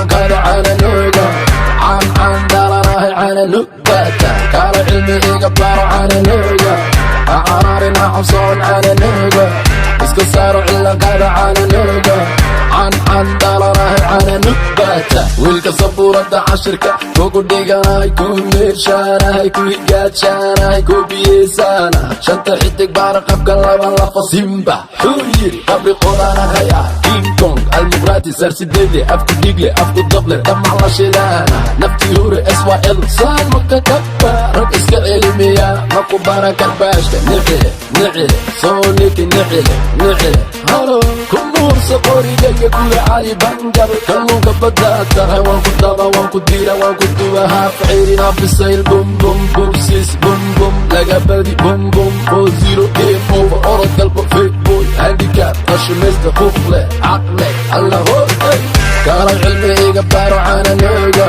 cilaankaada caananuuga. Caan caan dhalanahay, caananugbata. Kaala cilmi iga baro, caananuuga. Ha cararin, ha cabsoon, caananuuga. Iska saaro cilaankaada, caananuuga. Caan caan dhalanahay, caananugbata. Wiilka sabuurada cashirka kugu dhiganahay, ku meershaanahay, ku higaajanahay, ku biyeesaana shanta xidig baara qabka laba lafo simba xuu yiri qabri qodanahaya King Kong Almuqraati sarsideedle afku dhigle afku dable damac la shidaana naftii hure SYL saalmaka kaba rag iska celimiya maku bara karbaashka nicile nicile soo niki nicile nicile halo ku nuursa qorigayga kula Cali Bangal kalluunka baddaa tahay, waan ku daba, waan ku dira, waan ku duba, haaf ceyrin, haaf bisayl, bum bum bubsis, bum bum laga badi, bum bum 4-0, game over, orod galbo, fake boy, handicap, qashimaysta, huqle caqle alla hoy. Kaala cilmi iga baro, caananuuga.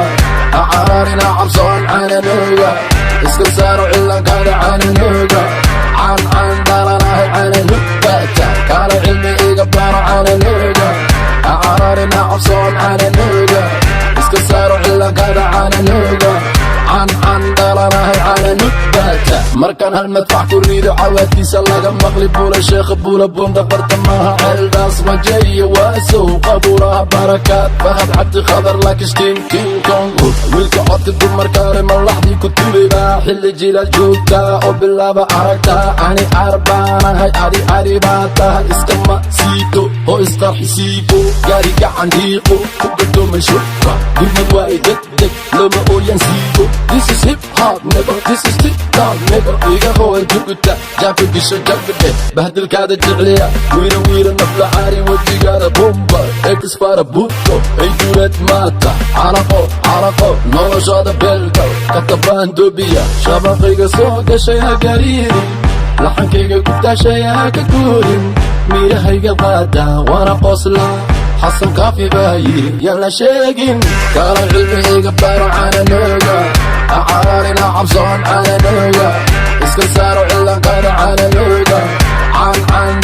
Ha cararin, ha cabsoon, caananuuga. Iska saaro cilaankaada, caananuuga. Caan caan dhalanahay, caananugbata. Kaala cilmi iga baro, caananuuga. Ha cararin, ha cabsoon, caananuuga. Iska saaro cilaankaada, caananuuga. Caan caan dhalanahay, caananugbata. Markaan hal madfac ku rido, cawaadkiisa laga maqli Buula Sheekha, Buula Bunda, Bartamaha, Ceeldaas, Wajeeyo, Waasow, Qabuuraha Barakaad, Fahad Cabdi Khadar, Lakishtiin, King Kong. Wiilka codka dumarkaale malaxdii ku tulibaa xilli jilaal joogtaa oo bilaaba aragtaa. Ani arbaanahay, adi ari baa tahay. Iskama siito oo isqarxisiibo, gaari gacan dhiiqo ku gadoomay shubka gurmad waa degdeg looma ooyan siibo. This is hip hop, nigga. This is TikTok, nigga. Iga hooy juguta jaabka gisho jabadhe bahdilkaada jecliya wiira wiira nafla caari wejigaada bumba exfara buto ay duleed maata caraqo caraqo noloshaada beelgal katabaan dobiya shabaqayga soo gashay ha gariirin, laxankayga ku daashay ha ka guurin, miirahayga qaada waana qosla. Xasan Kaafi baa yiri yaan la sheegin. Kala cilmi iga baro, caananuuga. Ha cararin, ha cabsoon, caananuuga. Iska saaro cilaankaada, caananuuga. Caan caan.